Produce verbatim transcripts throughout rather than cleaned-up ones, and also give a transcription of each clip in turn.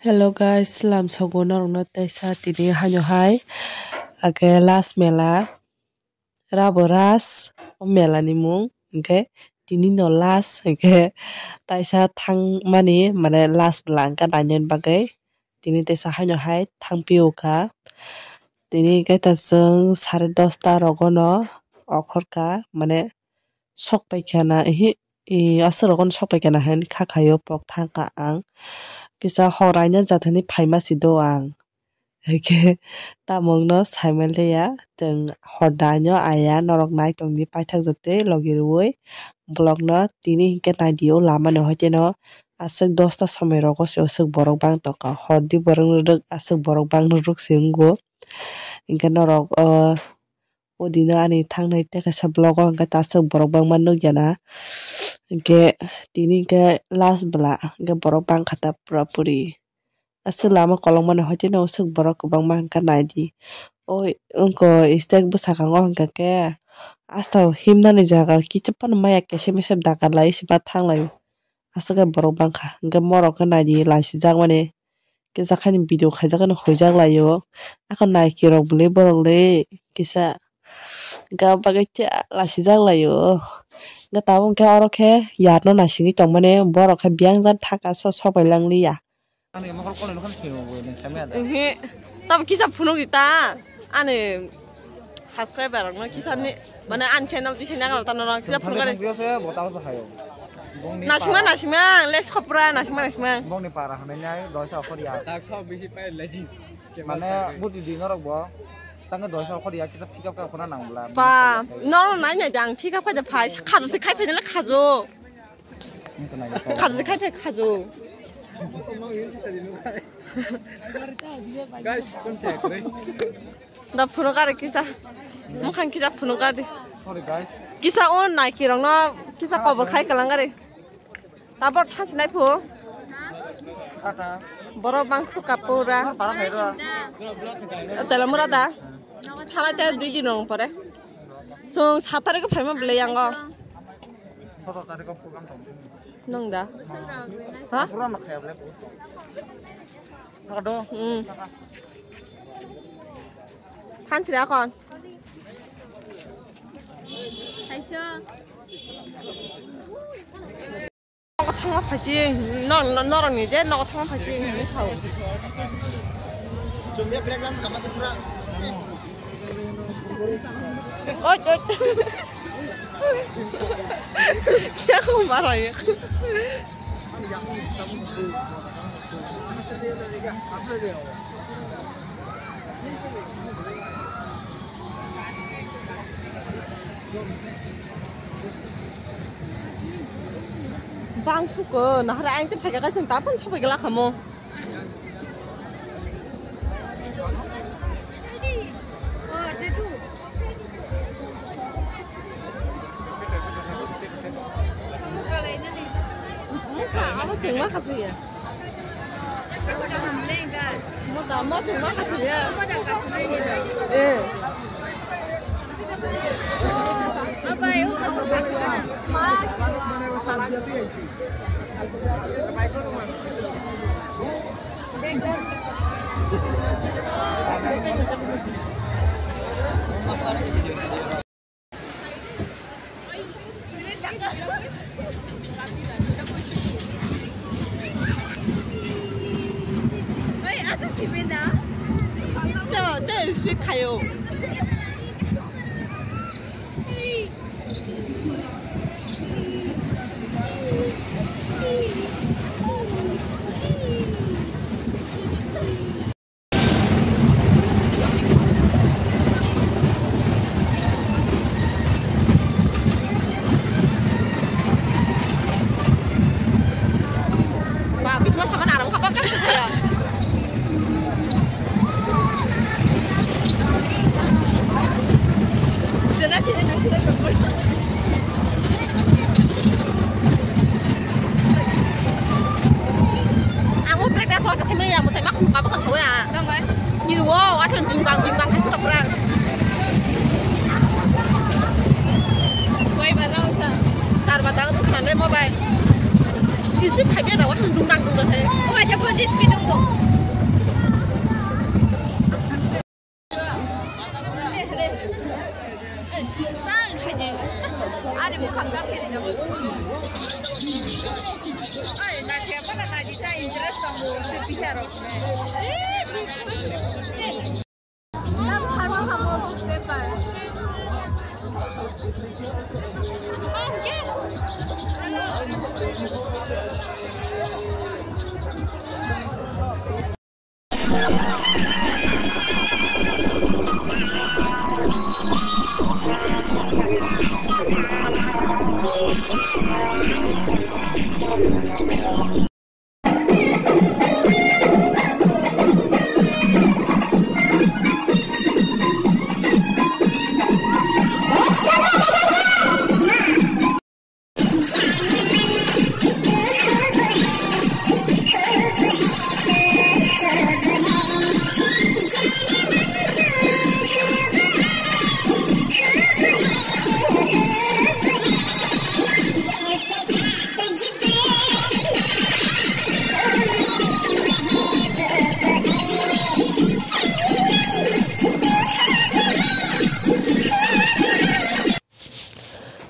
Hello guys, lamsogo norokno teisa tini haino hai ake last mela rabo ras o mela ni mung hingke tini no last hingke taisa thangmani mane last bwla hingke nainani bagwi tini teisa haino hai thangpio kha tini hingke ta chwng sare dosta rogono okhorkha mane. Sok paikha na, ehe, e, aswk rogo no sok paikha na, hwnwi kha khaio pok thang kha ang. Kisa hor aina jathani phaima si do ang. Hwnkhe tamokno saimaliya, chwng hor da aino aya, norok nai tongdi paithak jotwi logi rwui vlogno tini hinkhe naidi o lama ni hoite no aswk dosta somoi rogo se aswk borok bang tongkha, hor di borok no rwk aswk borok bang no rwk se wngo. Hinkhe norok o. O dino ani thangnai tei kaisa vlog o hwnkhe ta aswk borok bangma nukya na. Hinkhe tini hinkhe last bwla hinkhe borok bangkha ta pura puri. Aswk lama kolokmani hoite no aswk borok kwbangma hwnkha naidi. O wngkha stage bwskango hwnkha khe asta himnani jaga kichik phano maya kesep mesep dakar lai se ma thanglaio. Aswk khe borok bangkha hinkhe morok khe naidi laisijak mani. Kisa khaini video khaijak no huijak laio. Ako naiki rok bwlwi borok le kisa ga bagwi lasijak laio. Ga tabuk khe oro khe yatno naisingwi tongmani borok khe biyang jan thaka so sobai langliya. Ehe, tamo kisa phunuk di ta ani. Subscriber rok no kisa ni mane ani channel tisa ni agalo tano no kisa phunuk gari. Nasima nasima les khopra nasima nasima. Bongni para hanai nai doisa khoriya. Mane buti di norok bo tangke doisa khoriya kisa pick up ka khona nang bla. Pa, no nai nai jang pick up ka phai khajo se khai phai le khajo. Khajo khai phai khajo. Guys, come check, right? Da phunuk gari kisa. Mukhang kisa phunuk gari. Sorry, guys. Kisa on naiki rokno kisa kobor khai kalang gari. Tabor thansi nai phu. Tata. Borok bangsu kapura. Para phai ro. Telamura da. Thalai te dui din rong pore. Sung satariko phaima bwlai yango. Soto tariko program tong. Nung da? Ha? Program khaya bwlai. Thakado. Hmm. Thansi ra kon. Kaisa. Nogo thangma phaising, no-, no-, norokni je nogo thangma phaising hinwi sao. Oi, oi. Kya ko marayo? Bang suko nahara ang te phaikha kaisa ta phan sobai gla khamo. Mokha, abo chwng ma kha saya. Mota, mo chwng ma kha saya. Eh. Oi, aswk simi da? To, to speak khayo. Ba, bisma saman arang khapa kan saya. Jana kini nasi dah. Ang o break dance waka sini ya, mutai mak muka baka sawa ya. Tanggai. Kiri wo, wasan bing bang bing bang hasil kapra. Wai ba rau sa. Char ba dang bukan le mobile. Speed five ya da wasan dung dang dung dang hai. Oh, acha, bo speed dong.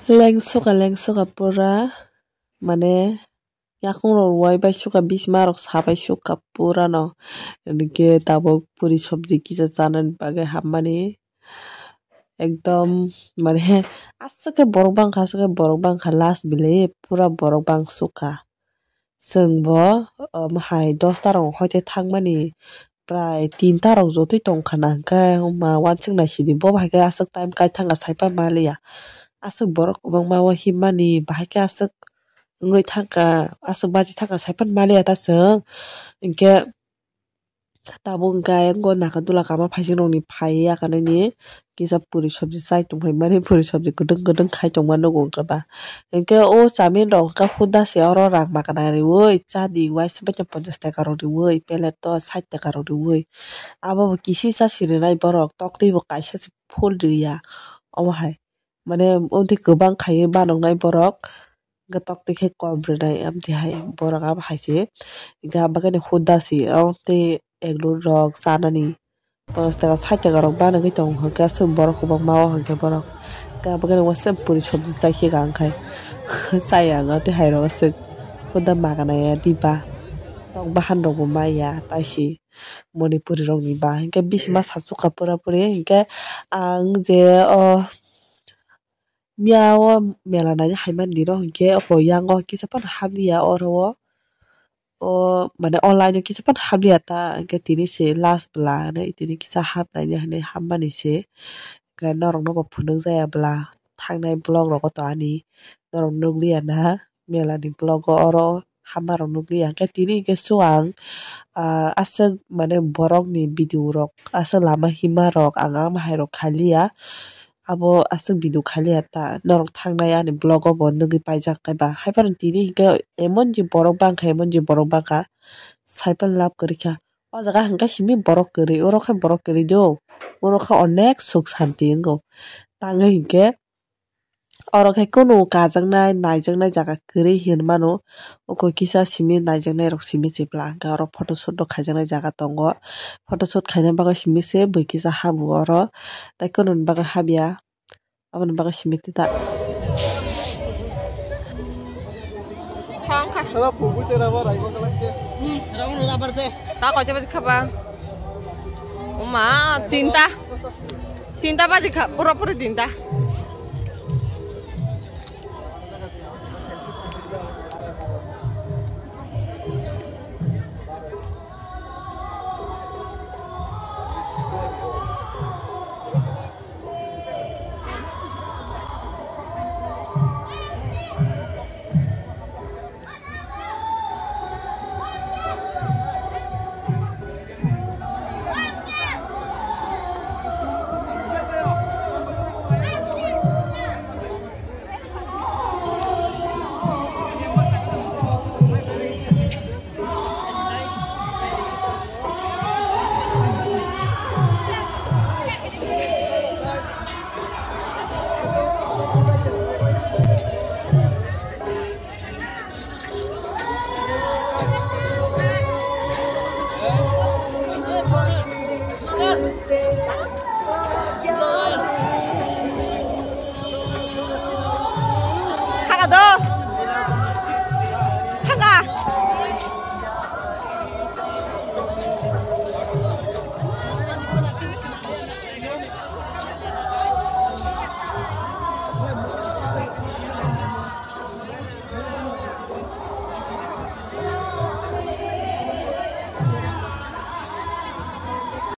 Lengsoka, lengsoka pura, mane, yakung rok wai bai suka, bisma rok sa bai suka pura no. Hwnkhe tabuk puri sobji kisa chanani bagwi hapmani. Ekdom, mane, aswk khe borok bangkha, aswk khe borok bangkha, last belai pura borok bang suka. Chwng bo, um, hai dosta rok hoite thangmani prai tinta rok jotoi tongkha na, hwnkhe ma uansuk naisidi bo bahai khe aswk time kai thangkha saipan maliya. Aswk borok kwbangma o himmani bahai khe aswk wngwi thangkha, aswk baji thangkha saipan maliya ta chwng. Hinkhe tabuk hwnkhe ayang o naka dula kama phaising rokni phaiya kanani. Kisa puri sobji chai tongphai mani, puri sobji kwdwng kwdwng khai tongma nugo wngkha ba. Hinkhe o chamin rok wngkha huda se oro rang makana riui cha di, uaisa baikhe ponchash taka rok riui, pellet o sait taka rok riui. Abo bo kisi cha sirinai borok, toktwi bo kaisa se full riya. Omo hai, mane, o twi kwbang khaiwi banoknai borok. Hwnkhe toktwi khe kom rwnai, amtwi hai borok abo hai se. Hwnkhe abo khe ni huda se, abo twi egg roll rok chanani. Ponchash taka, sait taka rok banagwi tongo, hwnkhe aswk borok kwbangma o hwnkhe borok. Hwnkhe abo khe ni uaisa puri sobji chai khe ka wngkhai. Chaya ang tei hai rok aswk huda magana ya diba. Tok bahan rok bo maya taisi Manipuri rok ni ba. Hwnkhe bisima sachukha pura puri. Hwnkhe ang je o miya o mela naina hai mani rok, hwnkhe oko yang o kisa phano habliya oro o. O, mane, online o kisa phano habliya ta, hwnkhe tini se last bwla hinwi tini kisa hapnaina hinwi hapmani se. Hwnkhe norokno bo phunukjaya bwla, thangnai vlog rogo to ani norok nukliya na, mela ni vlog o oro hapma rok nukliya. Hwnkhe tini hwnkhe suang, ah, aswk, mane, borok ni video rok, aswk lama hima rok ang ama hai rok khailiya. Abo aswk video khailiya ta, norok thangnai ani vlog o bo nugwi paijak khe ba. Haiphano tini hwnkhe emon je borok bangkha, emon je borok bangkha, saipan love kwrwi kha. O jaga hwnkhe simi borok kwrwi, oro khe borok kwrwi do, oro khe onek suk santi wngo. Tangwi hwnkhe oro khe kunu kajaknai, naijaknai jaga kwrwi hinmano. Oko kisa simi naijaknai rok simi se bwla hwnkhe oro photo shoot rok khaijaknai jaga tongo. Photo shoot khaina bagwi simi se bui kisa habu oro, tei kununi bagwi habya. Aboni bagwi simi tita. Thang kha. Sala pupu chera ba rai ba kalai ke. Hmm, raun rabar te. Ta koi baji khaba. Uma, tinta. Tinta baji kha, pura pura tinta. Do,